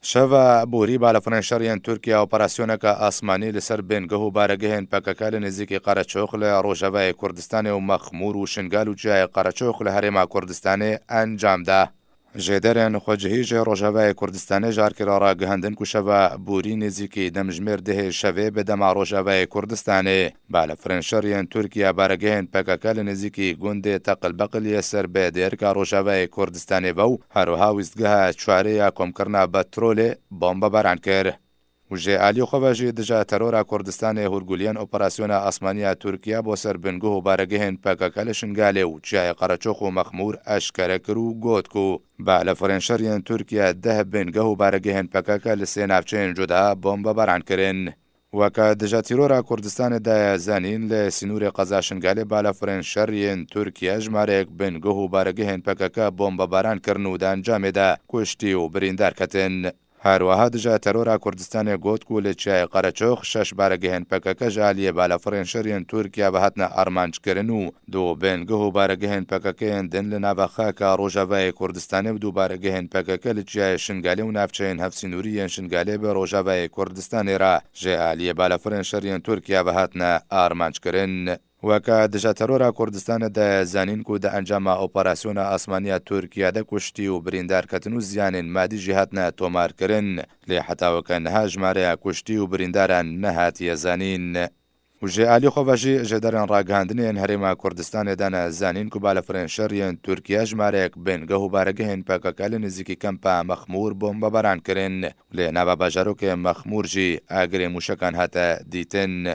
Şeva borî balafirên şer yên Tirkiye operasyoneke asmanî li ser bingeh û baregehên pkk li nêzîkî Qereçox li Rojavayê Kurdistanê û Mexmûr û Şingal û Çiyayê Qereçox li Herêma Kurdistanê encam da. Jêderên xwecihî ji Rojavayê Kurdistanê ji erkê re ragihandin ku şeva borî nêzîkî demjimêr dehê şevê bi dema Rojavayê Kurdistanê balafirên şer yên Tirkiye baregehên pkk li nêzîkî gundê Teqilbeqil yê ser bi Dêrika Rojavayê Kurdistanê ve û Herwiha wîstgeha çwarê ya komkirina betrolê bombebaran kir. Û ji aliyê xwe ve jî dija terora Kurdistanê hûrguliyên operasyona asmanî ya Tirkiye bo ser bingeh û baregehên pkk li Şingalê û Çiyayê Qereçox û Mexmûr eşkere kir û got ku balafirên şer yên Tirkiye deh bingeh û baregehên pkk li sê navçeyên cuda bombebaran kirin. Weke Dijetîrora Kurdistanê daye zanîn, li sînorê qeza Şingalê balafirên şer yên Tirkiye jimareyek bingeh û baregehên pkk bombebaran kirin û di encamê de kuştî û birîndar ketin. Her wiha Dijeterora Kurdistanê got ku li Çiyayê Qereçox şeş baregehên pkk ji aliyê balafirên şer yên Tirkiye ve hatine armanckirin û du bingeh û baregehên pkk yên din li nava xaka Rojavayê Kurdistanê û du baregehên pkk li Çiyayê Şingalê û navçeyên hevsînorî yên Şingalê bi Rojavayê Kurdistanê re ji aliyê balafirên şer yên Tirkiye ve hatine armanckirin. Weke Dijeterora Kurdistanê daye zanîn ku di encama operasyona asmanî ya Tirkiye de kuştî û birîndar ketin û ziyanên madî jî hatine tomarkirin, lê heta weke niha jimareya kuştî û birîndaran nehatiye zanîn. Û ji alî xwe ve jî ji derên ragihandinê yên Herêma Kurdistanê dane zanîn ku balafirên şer yên Tirkiye jimareyek bingeh û baregehên pkk li nêzîkî kempa Mexmûr bombebaran kirin û li nava bajarokê Mexmûr jî agirê mûşekan hate dîtin.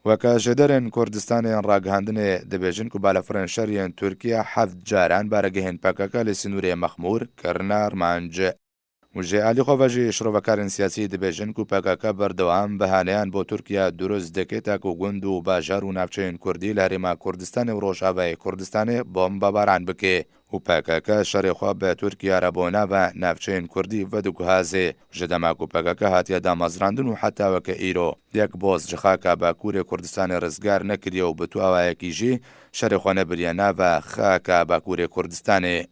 Weke ji derên Kurdistanê yên ragihandinê dibêjin ku balafirên şer yên Tirkiye heft caran baregehên pkk li sînorê Mexmûr kirine armanc. Û ji alî xwe ve jî şirovekarên siyasî dibêjin ku pkk berdewam bihaneyan bo Tirkiye durist dike ta ku gund û bajar û navçeyên kurdî li Herêma Kurdistanê û Rojavayê Kurdistanê bombebaran bike û pkk şerê xwe bi Tirkiye re bo nava navçeyên kurdî vediguhazê ji dema ku pkk hatiye damezrandin û heta weke îro yek boz ji xaka Bakurê Kurdistanê rizgar nekiriye û bi tu awayekî jî şerê xwe nebiriye nava xaka Bakurê Kurdistanê.